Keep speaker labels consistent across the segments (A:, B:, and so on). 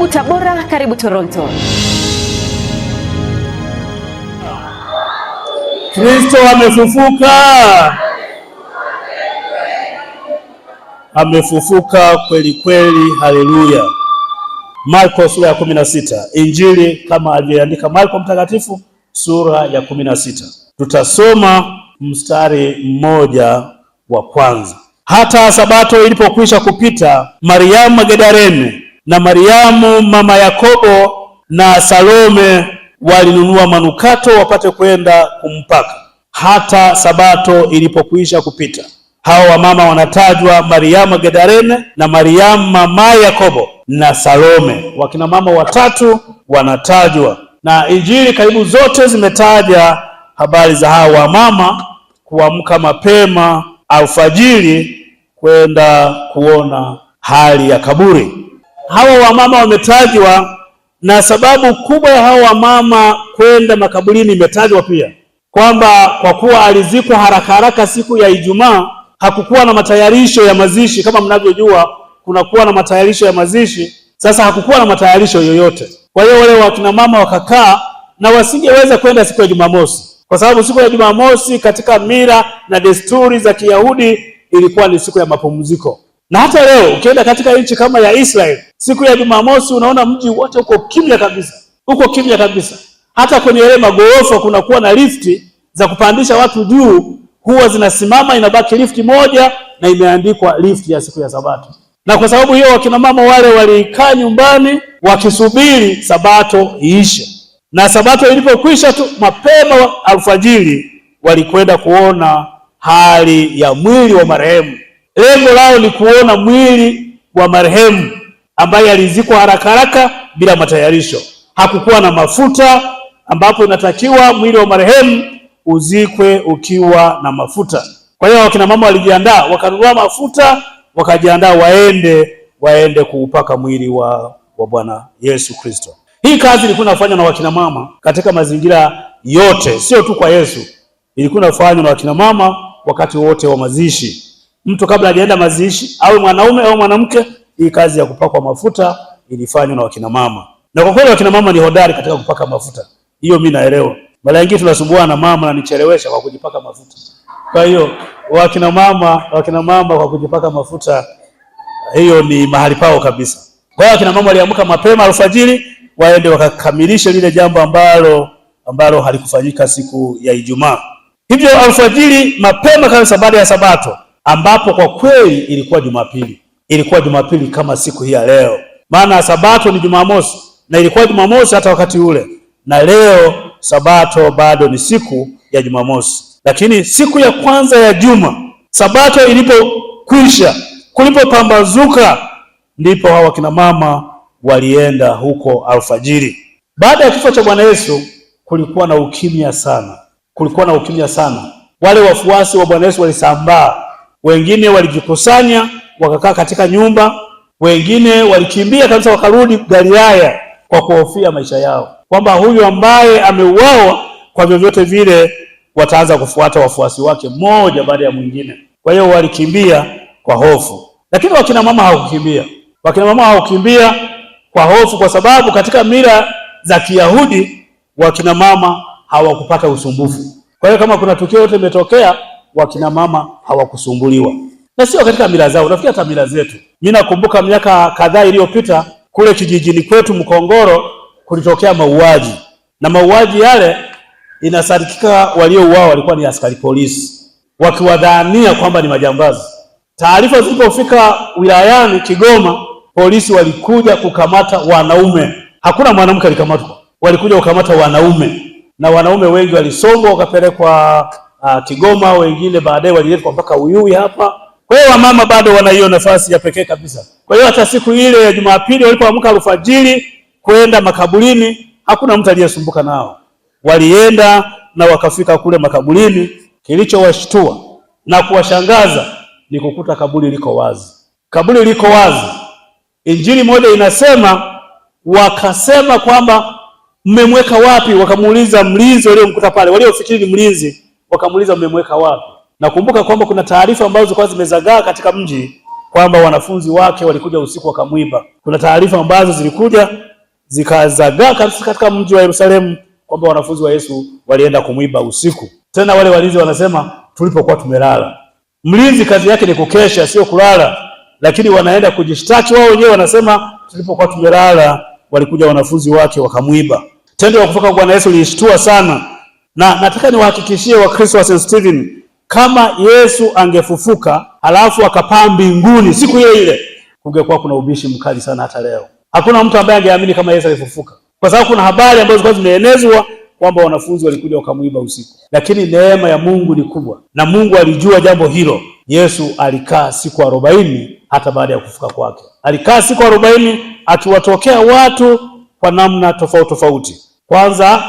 A: Karibu Tabora, karibu Toronto.
B: Kristo amefufuka, amefufuka kweli kweli, haleluya. Marko sura ya 16, Injili kama alivyoandika Marko mtakatifu sura ya 16. Tutasoma mstari mmoja wa kwanza. Hata sabato ilipokwisha kupita, Mariamu Magdalene na Mariamu mama Yakobo na Salome walinunua manukato wapate kwenda kumpaka. Hata sabato ilipokwisha kupita. Hao wamama wanatajwa Mariamu Magdalene na Mariamu mama Yakobo na Salome. Wakina mama watatu wanatajwa, na Injili karibu zote zimetaja habari za hao wamama kuamka mapema alfajiri kwenda kuona hali ya kaburi. Hawa wamama wametajwa, na sababu kubwa ya hawa wamama kwenda makaburini imetajwa pia kwamba kwa kuwa alizikwa haraka haraka siku ya Ijumaa, hakukuwa na matayarisho ya mazishi. Kama mnavyojua, kunakuwa na matayarisho ya mazishi. Sasa hakukuwa na matayarisho yoyote, kwa hiyo wale wakina mama wakakaa na wasingeweza kwenda siku ya Jumamosi, kwa sababu siku ya Jumamosi katika mila na desturi za Kiyahudi ilikuwa ni siku ya mapumziko. Na hata leo ukienda katika nchi kama ya Israel, siku ya Jumamosi unaona mji wote uko kimya kabisa, uko kimya kabisa. Hata kwenye ile magorofa kunakuwa na lifti za kupandisha watu juu, huwa zinasimama, inabaki lifti moja na imeandikwa lifti ya siku ya Sabato. Na kwa sababu hiyo wakina mama wale walikaa nyumbani wakisubiri Sabato iishe, na Sabato ilipokwisha tu mapema alfajiri walikwenda kuona hali ya mwili wa marehemu. Lengo lao ni kuona mwili wa marehemu ambaye alizikwa haraka haraka bila matayarisho. Hakukuwa na mafuta, ambapo inatakiwa mwili wa marehemu uzikwe ukiwa na mafuta. Kwa hiyo wakina mama walijiandaa, wakanunua mafuta, wakajiandaa waende kuupaka mwili wa Bwana Yesu Kristo. Hii kazi ilikuwa inafanywa na wakina mama katika mazingira yote, sio tu kwa Yesu. Ilikuwa inafanywa na wakina mama wakati wote wa mazishi. Mtu kabla hajaenda mazishi, awe mwanaume au mwanamke, hii kazi ya kupakwa mafuta ilifanywa na wakina mama. Na kwa kweli wakina mama ni hodari katika kupaka mafuta, hiyo mimi naelewa. Mara nyingi tunasumbua na mama na nichelewesha kwa kujipaka mafuta. Kwa hiyo wakina mama kwa kujipaka mafuta, hiyo ni mahali pao kabisa. Kwa hiyo wakina mama waliamka mapema alfajiri waende wakakamilishe lile jambo ambalo halikufanyika siku ya Ijumaa. Hivyo alfajiri mapema kabisa baada ya Sabato, ambapo kwa kweli ilikuwa Jumapili. Ilikuwa Jumapili kama siku hii ya leo, maana Sabato ni Jumamosi na ilikuwa Jumamosi hata wakati ule, na leo Sabato bado ni siku ya Jumamosi. Lakini siku ya kwanza ya juma, Sabato ilipokwisha, kulipopambazuka, ndipo hawa kina mama walienda huko alfajiri. Baada ya kifo cha Bwana Yesu kulikuwa na ukimya sana, kulikuwa na ukimya sana. Wale wafuasi wa Bwana Yesu walisambaa, wengine walijikusanya wakakaa katika nyumba, wengine walikimbia kabisa wakarudi Galilaya kwa kuhofia maisha yao, kwamba huyu ambaye ameuawa kwa vyovyote vile wataanza kufuata wafuasi wake mmoja baada ya mwingine. Kwa hiyo walikimbia kwa hofu, lakini wakina mama hawakukimbia. Wakina mama hawakukimbia kwa hofu, kwa sababu katika mila za Kiyahudi wakina mama hawakupata usumbufu. Kwa hiyo kama kuna tukio yote imetokea, wakina mama hawakusumbuliwa, na sio katika mila zao, nafikiri hata mila zetu. Mimi nakumbuka miaka kadhaa iliyopita kule kijijini kwetu Mkongoro kulitokea mauaji, na mauaji yale inasadikika waliouawa walikuwa ni askari polisi, wakiwadhania kwamba ni majambazi. Taarifa zilipofika wilayani Kigoma, polisi walikuja kukamata wanaume, hakuna mwanamke alikamatwa. Walikuja kukamata wanaume, na wanaume wengi walisombwa wakapelekwa Kigoma, wengine baadaye waliletwa mpaka Uyui hapa. Kwa hiyo wamama bado wana hiyo nafasi ya pekee kabisa. Kwa hiyo hata siku ile ya Jumapili walipoamka alfajiri kwenda makaburini, hakuna mtu aliyesumbuka nao. Walienda na wakafika kule makaburini. Kilichowashtua na kuwashangaza ni kukuta kaburi liko wazi. Kaburi liko wazi. Injili moja inasema wakasema kwamba mmemweka wapi? Wakamuuliza mlinzi waliomkuta pale, waliofikiri ni mlinzi, wakamuuliza mmemweka wapi? Nakumbuka kwamba kuna taarifa ambazo zilikuwa zimezagaa katika mji kwamba wanafunzi wake walikuja usiku wakamwiba. Kuna taarifa ambazo zilikuja zikazagaa katika mji wa Yerusalemu kwamba wanafunzi wa Yesu walienda kumwiba usiku. Tena wale walinzi wanasema tulipokuwa tumelala. Mlinzi kazi yake ni kukesha, sio kulala, lakini wanaenda kujishtaki wao wenyewe, wanasema tulipokuwa tumelala walikuja wanafunzi wake wakamwiba. Tendo la kufufuka kwa Bwana Yesu lilishtua sana, na nataka niwahakikishie Wakristo wa St. Stephen, kama Yesu angefufuka halafu akapaa mbinguni siku ile ile, kungekuwa kuna ubishi mkali sana hata leo. Hakuna mtu ambaye angeamini kama Yesu alifufuka, kwa sababu kuna habari ambazo zilikuwa zimeenezwa kwamba wanafunzi walikuja wakamwiba usiku. Lakini neema ya Mungu ni kubwa, na Mungu alijua jambo hilo. Yesu alikaa siku 40 hata baada ya kufufuka kwake, alikaa siku 40 akiwatokea watu kwa namna tofauti tofauti. Kwanza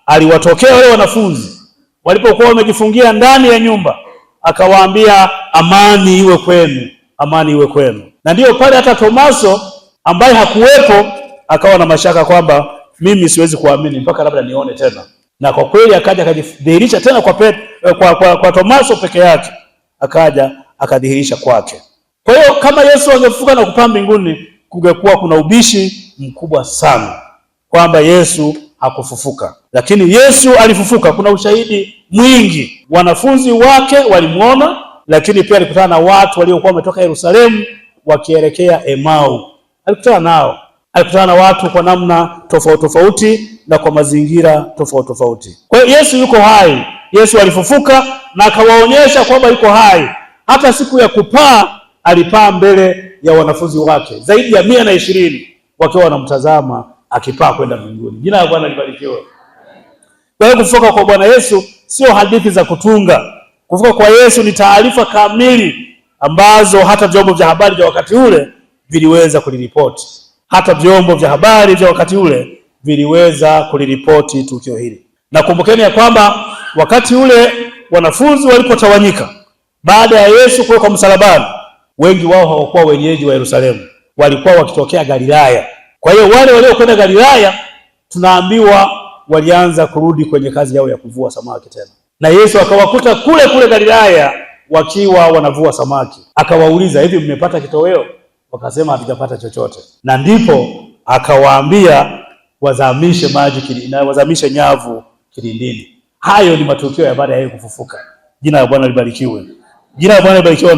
B: aliwatokea wale wanafunzi walipokuwa wamejifungia ndani ya nyumba, akawaambia amani iwe kwenu, amani iwe kwenu. Na ndiyo pale hata Tomaso ambaye hakuwepo akawa na mashaka kwamba mimi siwezi kuamini mpaka labda nione tena. Na kwa kweli akaja akajidhihirisha tena kwa Tomaso peke yake, akaja akadhihirisha kwake. Kwa hiyo kama Yesu angefufuka na kupaa mbinguni, kungekuwa kuna ubishi mkubwa sana kwamba Yesu hakufufuka. Lakini Yesu alifufuka. Kuna ushahidi mwingi, wanafunzi wake walimwona, lakini pia alikutana na watu waliokuwa wametoka Yerusalemu wakielekea Emau. Alikutana nao, alikutana na watu kwa namna tofauti tofauti na kwa mazingira tofauti tofauti. Kwa hiyo Yesu yuko hai. Yesu alifufuka na akawaonyesha kwamba yuko hai. Hata siku ya kupaa alipaa mbele ya wanafunzi wake zaidi ya 120 wakiwa wanamtazama akipaa kwenda mbinguni. Jina la Bwana libarikiwe. Kwa hiyo kufufuka kwa Bwana Yesu sio hadithi za kutunga. Kufufuka kwa Yesu ni taarifa kamili ambazo hata vyombo vya habari vya wakati ule viliweza kuliripoti. Hata vyombo vya habari vya wakati ule viliweza kuliripoti tukio hili. Na kumbukeni ya kwamba wakati ule wanafunzi walipotawanyika baada ya Yesu kuwekwa msalabani, wengi wao hawakuwa wenyeji wa Yerusalemu, walikuwa wakitokea Galilaya. Kwa hiyo wale waliokwenda Galilaya tunaambiwa walianza kurudi kwenye kazi yao ya kuvua samaki tena, na Yesu akawakuta kule kule Galilaya wakiwa wanavua samaki. Akawauliza, hivi mmepata kitoweo? Wakasema hatujapata chochote. Na ndipo akawaambia wazamishe maji na wazamishe nyavu kilindini. Hayo ni matukio ya baada ya yeye kufufuka. Jina la Bwana libarikiwe. Jina la Bwana libarikiwe.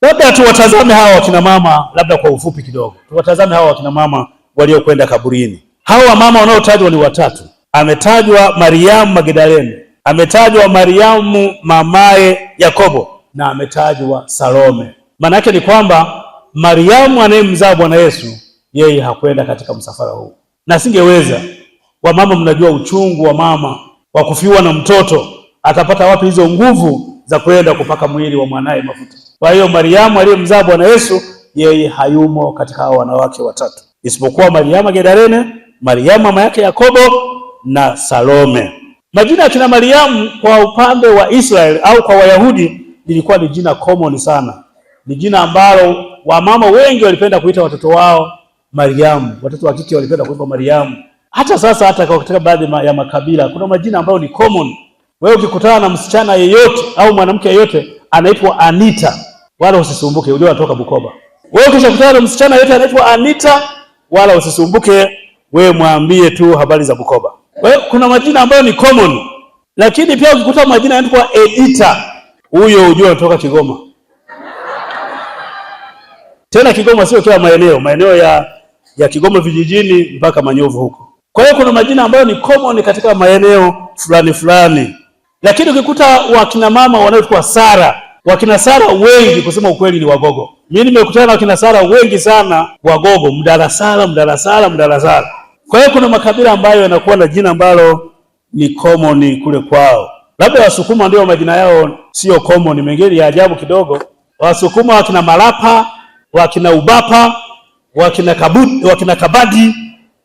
B: Labda tuwatazame hawa wakina mama, labda kwa ufupi kidogo. Tuwatazame hawa wakina mama waliokwenda kaburini. Hawa mama wanaotajwa ni watatu. Ametajwa Mariamu Magdalene, ametajwa Mariamu mamaye Yakobo, na ametajwa Salome. Maana yake ni kwamba Mariamu anayemzaa Bwana Yesu yeye hakwenda katika msafara huu, na singeweza. Wamama mnajua uchungu wa mama wa kufiwa na mtoto, atapata wapi hizo nguvu za kwenda kupaka mwili wa mwanaye mafuta? Kwa hiyo Mariamu aliyemzaa Bwana Yesu yeye hayumo katika hao wanawake watatu, isipokuwa Mariamu Magdalene, Mariamu mama yake Yakobo na Salome. Majina ya kina Mariamu kwa upande wa Israel au kwa Wayahudi lilikuwa ni jina common sana, ni jina ambalo wamama wengi walipenda kuita watoto wao Mariamu. Watoto wa kike walipenda kuitwa Mariamu. Hata sasa, hata katika baadhi ya makabila kuna majina ambayo ni common. Wewe ukikutana na msichana yeyote au mwanamke yeyote anaitwa Anita, wala usisumbuke, ujue anatoka Bukoba. Wewe ukishakutana na msichana yeyote anaitwa Anita, wala usisumbuke, wewe mwambie tu habari za Bukoba. Kwa hiyo kuna majina ambayo ni common, lakini pia ukikuta majina yanaitwa Edita, huyo ujue anatoka Kigoma. Tena Kigoma sio kila maeneo, maeneo ya Kigoma vijijini mpaka Manyovu huko. Kwa hiyo kuna majina ambayo ni common katika maeneo fulani fulani. Lakini ukikuta wakina mama wanaoitwa Sara, wakina Sara wengi kusema ukweli ni Wagogo. Mimi nimekutana na wakina Sara wengi sana Wagogo, mdarasala, mdarasala, mdarasala. Kwa hiyo kuna makabila ambayo yanakuwa na jina ambalo ni common kule kwao. Labda Wasukuma ndio majina yao sio common, mengine ya ajabu kidogo. Wasukuma wakina Malapa, wakina Ubapa, wakina Kabudi, wakina Kabadi,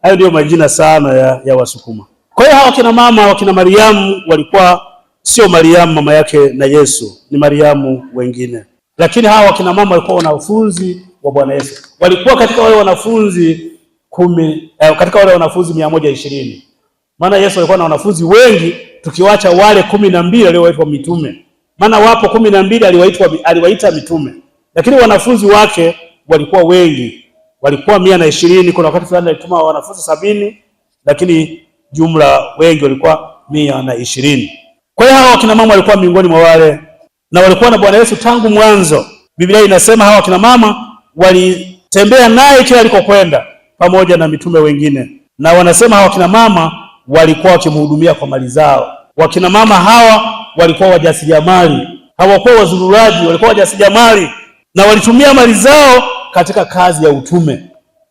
B: hayo ndio majina sana ya Wasukuma. Kwa hiyo hawa wakina mama wakina Mariamu walikuwa sio Mariamu mama yake na Yesu, ni Mariamu wengine. Lakini hawa wakina mama walikuwa wanafunzi wa Bwana Yesu. Walikuwa katika wale wanafunzi 10, katika wale wanafunzi 120. Maana Yesu alikuwa na wanafunzi wengi, tukiwacha wale 12 walioitwa mitume. Maana wapo 12 aliwaita mitume. Lakini wanafunzi wake walikuwa wengi, walikuwa 120. Kuna wakati fulani alituma wanafunzi 70, lakini jumla wengi walikuwa 120. Kwa hiyo hawa wakina mama walikuwa miongoni mwa wale, na walikuwa na Bwana Yesu tangu mwanzo. Biblia inasema hawa wakina mama walitembea naye kila alikokwenda pamoja na mitume wengine, na wanasema hawa wakina mama walikuwa wakimhudumia kwa mali zao. Wakina mama hawa walikuwa wajasiriamali, hawakuwa wazururaji, walikuwa wajasiriamali na walitumia mali zao katika kazi ya utume,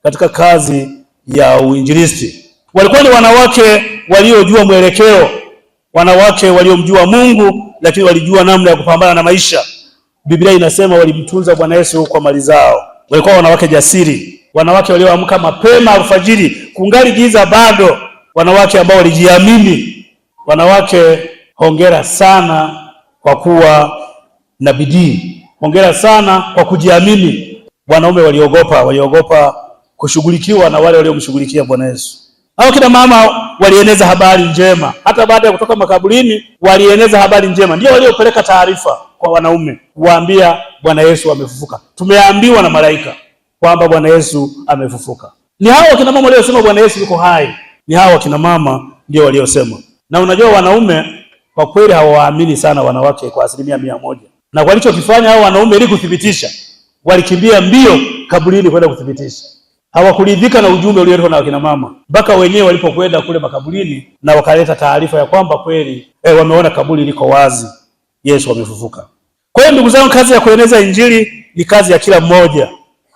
B: katika kazi ya uinjilisti. Walikuwa ni wanawake waliojua mwelekeo, wanawake waliomjua Mungu, lakini walijua namna ya kupambana na maisha. Biblia inasema walimtunza Bwana Yesu kwa mali zao. Walikuwa wanawake jasiri, wanawake walioamka mapema alfajiri, kungali giza bado, wanawake ambao walijiamini. Wanawake, hongera sana kwa kuwa na bidii, hongera sana kwa kujiamini. Wanaume waliogopa, waliogopa kushughulikiwa na wale waliomshughulikia Bwana Yesu. Hao kina mama walieneza habari njema, hata baada ya kutoka makaburini walieneza habari njema, ndio waliopeleka taarifa kwa wanaume kuwaambia Bwana Yesu amefufuka. Tumeambiwa na malaika kwamba Bwana Yesu amefufuka. Ni hao wakina mama waliosema Bwana Yesu yuko hai, ni hao wakina mama ndio waliosema. Na unajua wanaume kwa kweli hawaamini sana wanawake kwa 100%, na walichokifanya hao wanaume ili kuthibitisha, walikimbia mbio kaburini kwenda kuthibitisha. Hawakuridhika na ujumbe ulioletwa na wakina mama mpaka wenyewe walipokwenda kule makaburini na wakaleta taarifa ya kwamba kweli wameona kaburi liko wazi, Yesu amefufuka. Kwa hiyo ndugu zangu, kazi ya kueneza injili ni kazi ya kila mmoja.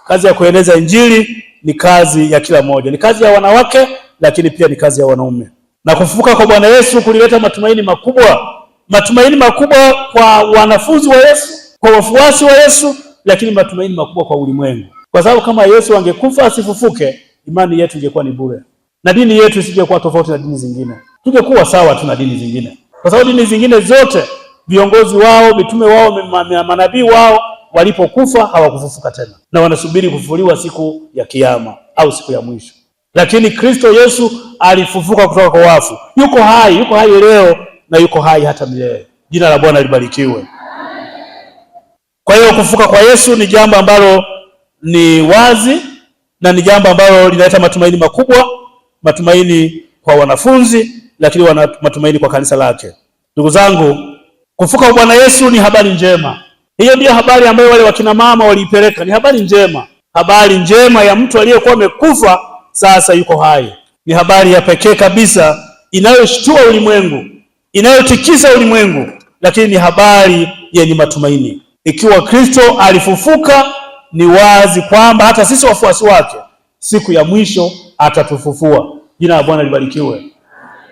B: Kazi ya kueneza injili ni kazi ya kila mmoja, ni kazi ya wanawake, lakini pia ni kazi ya wanaume. Na kufufuka kwa Bwana Yesu kulileta matumaini makubwa, matumaini makubwa kwa wanafunzi wa Yesu, kwa wafuasi wa Yesu, lakini matumaini makubwa kwa ulimwengu, kwa sababu kama Yesu angekufa asifufuke, imani yetu ingekuwa ni bure na dini yetu isingekuwa tofauti na dini zingine, tungekuwa sawa tu na dini zingine, kwa sababu dini zingine zote viongozi wao, mitume wao, manabii wao walipokufa hawakufufuka tena, na wanasubiri kufufuliwa siku ya Kiyama au siku ya mwisho. Lakini Kristo Yesu alifufuka kutoka kwa wafu, yuko hai, yuko hai leo na yuko hai hata milele. Jina la Bwana libarikiwe. Kwa hiyo kufufuka kwa Yesu ni jambo ambalo ni wazi na ni jambo ambalo linaleta matumaini makubwa, matumaini kwa wanafunzi, lakini matumaini kwa kanisa lake. Ndugu zangu, kufufuka kwa Bwana Yesu ni habari njema. Hiyo ndiyo habari ambayo wale wakina mama waliipeleka. Ni habari njema, habari njema ya mtu aliyekuwa amekufa sasa yuko hai. Ni habari ya pekee kabisa inayoshtua ulimwengu, inayotikisa ulimwengu, lakini ni habari yenye matumaini. Ikiwa Kristo alifufuka, ni wazi kwamba hata sisi wafuasi wake siku ya mwisho atatufufua. Jina la Bwana libarikiwe.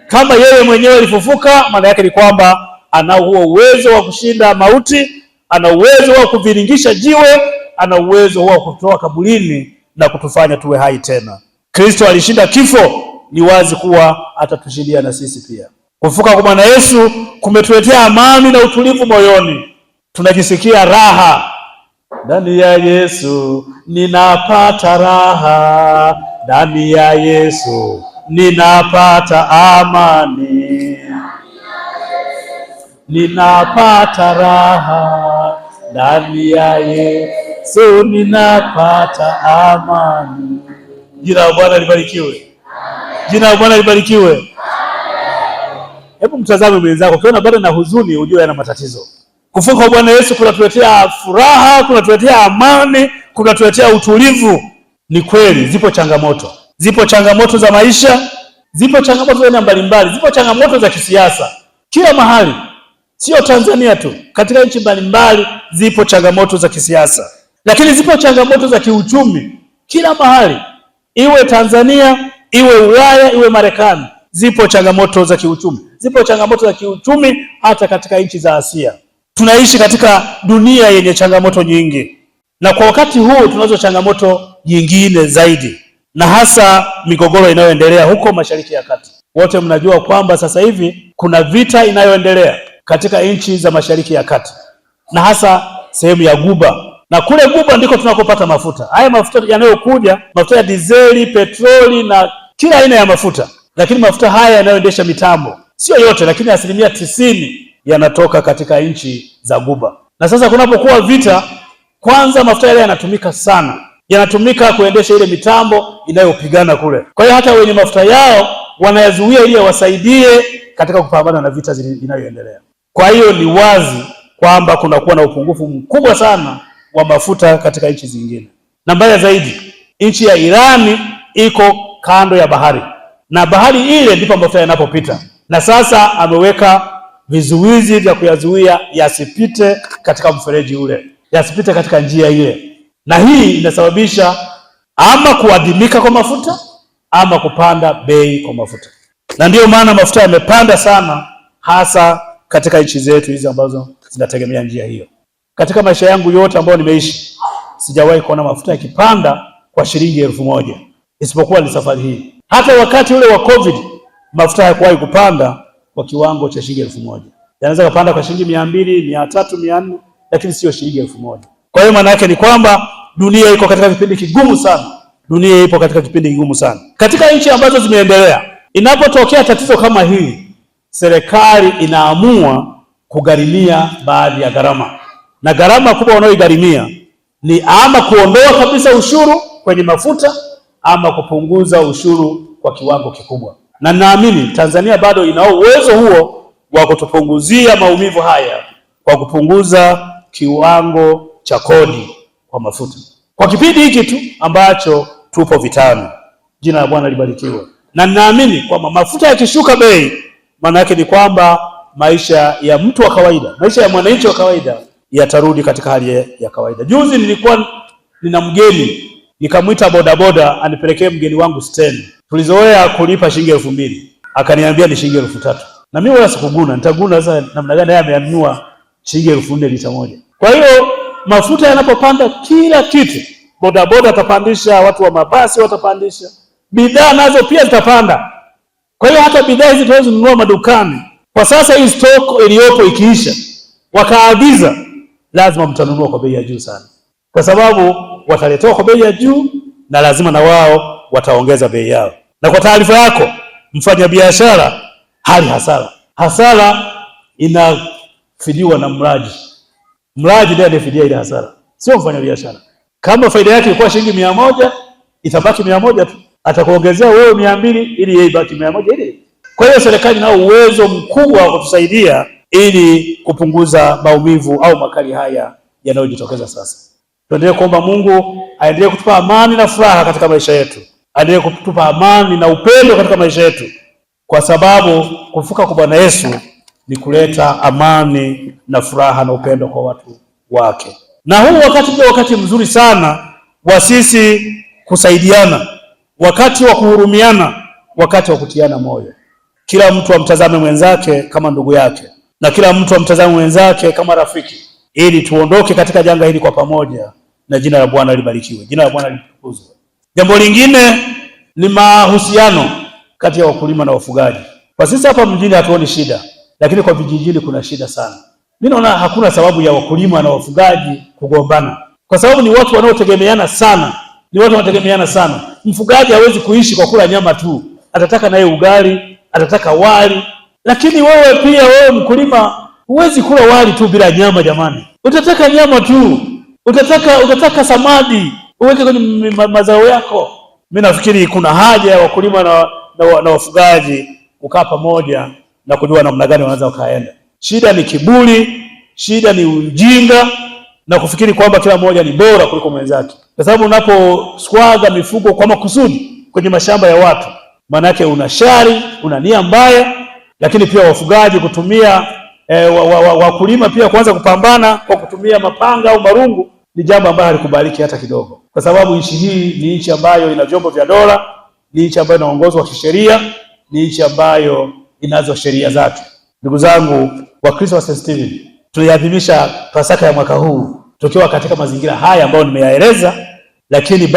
B: Kama yeye mwenyewe alifufuka, maana yake ni kwamba ana huo uwezo wa kushinda mauti, ana uwezo wa kuviringisha jiwe, ana uwezo wa kutoa kaburini na kutufanya tuwe hai tena. Kristo alishinda kifo, ni wazi kuwa atatushindia na sisi pia. Kufufuka kwa Bwana Yesu kumetuletea amani na utulivu moyoni, tunajisikia raha. Ndani ya Yesu ninapata raha, ndani ya Yesu ninapata amani, ninapata raha, ndani ya Yesu ninapata amani. Jina la Bwana libarikiwe. Jina la Bwana libarikiwe. Hebu mtazame mwenzako, ukiona bado na huzuni, ujue ana matatizo. Kufufuka kwa Bwana Yesu kunatuletea furaha, kunatuletea amani, kunatuletea utulivu. Ni kweli zipo changamoto, zipo changamoto za maisha, zipo changamoto za aina mbalimbali, zipo changamoto za kisiasa kila mahali, sio Tanzania tu, katika nchi mbalimbali zipo changamoto za kisiasa, lakini zipo changamoto za kiuchumi kila mahali, iwe Tanzania, iwe Ulaya, iwe Marekani, zipo changamoto za kiuchumi. Zipo changamoto za kiuchumi hata katika nchi za Asia. Tunaishi katika dunia yenye changamoto nyingi, na kwa wakati huu tunazo changamoto nyingine zaidi, na hasa migogoro inayoendelea huko Mashariki ya Kati. Wote mnajua kwamba sasa hivi kuna vita inayoendelea katika nchi za Mashariki ya Kati, na hasa sehemu ya Guba, na kule Guba ndiko tunakopata mafuta haya, mafuta yanayokuja, mafuta ya dizeli, petroli na kila aina ya mafuta. Lakini mafuta haya yanayoendesha mitambo, sio yote, lakini 90% yanatoka katika nchi za Guba. Na sasa kunapokuwa vita, Kwanza mafuta yale yanatumika sana, yanatumika kuendesha ile mitambo inayopigana kule. Kwa hiyo hata wenye mafuta yao wanayazuia ili yawasaidie katika kupambana na vita inayoendelea. Kwa hiyo ni wazi kwamba kunakuwa na upungufu mkubwa sana wa mafuta katika nchi zingine, na mbaya zaidi, nchi ya Irani iko kando ya bahari na bahari ile ndipo mafuta yanapopita, na sasa ameweka vizuizi vya kuyazuia yasipite katika mfereji ule, yasipite katika njia ile, na hii inasababisha ama kuadimika kwa mafuta ama kupanda bei kwa mafuta, na ndiyo maana mafuta yamepanda sana, hasa katika nchi zetu hizi ambazo zinategemea njia hiyo. Katika maisha yangu yote ambayo nimeishi, sijawahi kuona mafuta yakipanda kwa shilingi 1000 isipokuwa ni safari hii. Hata wakati ule wa COVID mafuta hayakuwahi kupanda kwa kiwango cha shilingi 1000. Yanaweza kupanda kwa shilingi 200, 300, 400, lakini sio shilingi 1000. Kwa hiyo maana yake ni kwamba dunia iko katika kipindi kigumu sana. Dunia ipo katika kipindi kigumu sana. Katika nchi ambazo zimeendelea, inapotokea tatizo kama hili, serikali inaamua kugharimia baadhi ya gharama, na gharama kubwa wanaoigharimia ni ama kuondoa kabisa ushuru kwenye mafuta ama kupunguza ushuru kwa kiwango kikubwa, na naamini Tanzania bado ina uwezo huo wa kutupunguzia maumivu haya kwa kupunguza kiwango cha kodi kwa mafuta kwa kipindi hiki tu ambacho tupo vitani. Jina la Bwana libarikiwe. Na ninaamini kwamba mafuta yakishuka bei, maana yake ni kwamba maisha ya mtu wa kawaida, maisha ya mwananchi wa kawaida yatarudi katika hali ya kawaida. Juzi nilikuwa nina mgeni, nikamwita bodaboda anipelekee mgeni wangu stendi. Tulizoea kulipa shilingi 2000, akaniambia ni shilingi 3000. Na mimi wala sikuguna, nitaguna sasa namna gani? Yeye ameamua shilingi 4000 lita moja. Kwa hiyo mafuta yanapopanda, kila kitu, bodaboda atapandisha, watu wa mabasi watapandisha, bidhaa nazo pia zitapanda. Kwa hiyo hata bidhaa hizi tunazonunua madukani kwa sasa, hii stock iliyopo ikiisha, wakaagiza, lazima mtanunua kwa bei ya juu sana, kwa sababu wataletewa kwa bei ya juu na lazima na wao wataongeza bei yao. Na kwa taarifa yako, mfanyabiashara hali hasara, hasara inafidiwa na mlaji. Mlaji ndiye anayefidia ile hasara, sio mfanyabiashara. Kama faida yake ilikuwa shilingi 100, itabaki 100 tu, atakuongezea wewe 200 ili yeye ibaki 100 ile. Kwa hiyo serikali inao uwezo mkubwa wa kutusaidia ili kupunguza maumivu au makali haya yanayojitokeza sasa. Tuendelee kuomba Mungu aendelee kutupa amani na furaha katika maisha yetu, aendelee kutupa amani na upendo katika maisha yetu, kwa sababu kufufuka kwa Bwana Yesu ni kuleta amani na furaha na upendo kwa watu wake. Na huu wakati ndio wakati mzuri sana wa sisi kusaidiana, wakati wa kuhurumiana, wakati wa kutiana moyo. Kila mtu amtazame mwenzake kama ndugu yake, na kila mtu amtazame mwenzake kama rafiki, ili tuondoke katika janga hili kwa pamoja, na jina la Bwana libarikiwe, jina la Bwana litukuzwe. Jambo lingine ni mahusiano kati ya wakulima na wafugaji. Kwa sisi hapa mjini hatuoni shida, lakini kwa vijijini kuna shida sana. Mimi naona hakuna sababu ya wakulima na wafugaji kugombana, kwa sababu ni watu wanaotegemeana sana, ni watu wanaotegemeana sana. Mfugaji hawezi kuishi kwa kula nyama tu, atataka naye ugali, atataka wali. Lakini wewe pia, wewe mkulima, huwezi kula wali tu bila nyama jamani, utataka nyama tu, utataka samadi uweke kwenye mazao yako. Mimi nafikiri kuna haja ya wakulima na wafugaji kukaa pamoja na kujua namna gani wanaweza wakaenda. Shida ni kiburi, shida ni ujinga na kufikiri kwamba kila mmoja ni bora kuliko mwenzake, kwa sababu unaposwaga mifugo kwa makusudi kwenye mashamba ya watu, maana yake una shari, una nia mbaya. Lakini pia wafugaji kutumia wakulima pia kuanza kupambana kwa kutumia mapanga au marungu ni jambo ambalo halikubaliki hata kidogo, kwa sababu nchi hii ni nchi ambayo ina vyombo vya dola, ni nchi ambayo inaongozwa kisheria, ni nchi ambayo inazo sheria zake. Ndugu zangu Wakristo wa St. Stephen, tuliadhimisha Pasaka ya mwaka huu tukiwa katika mazingira haya ambayo nimeyaeleza, lakini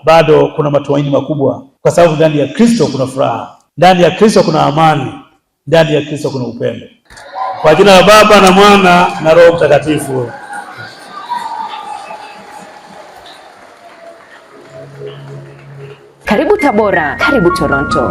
B: bado kuna matumaini makubwa, kwa sababu ndani ya Kristo kuna furaha, ndani ya Kristo kuna amani, ndani ya Kristo kuna upendo. Kwa jina la Baba na Mwana na Roho Mtakatifu.
A: Karibu Tabora, karibu Toronto.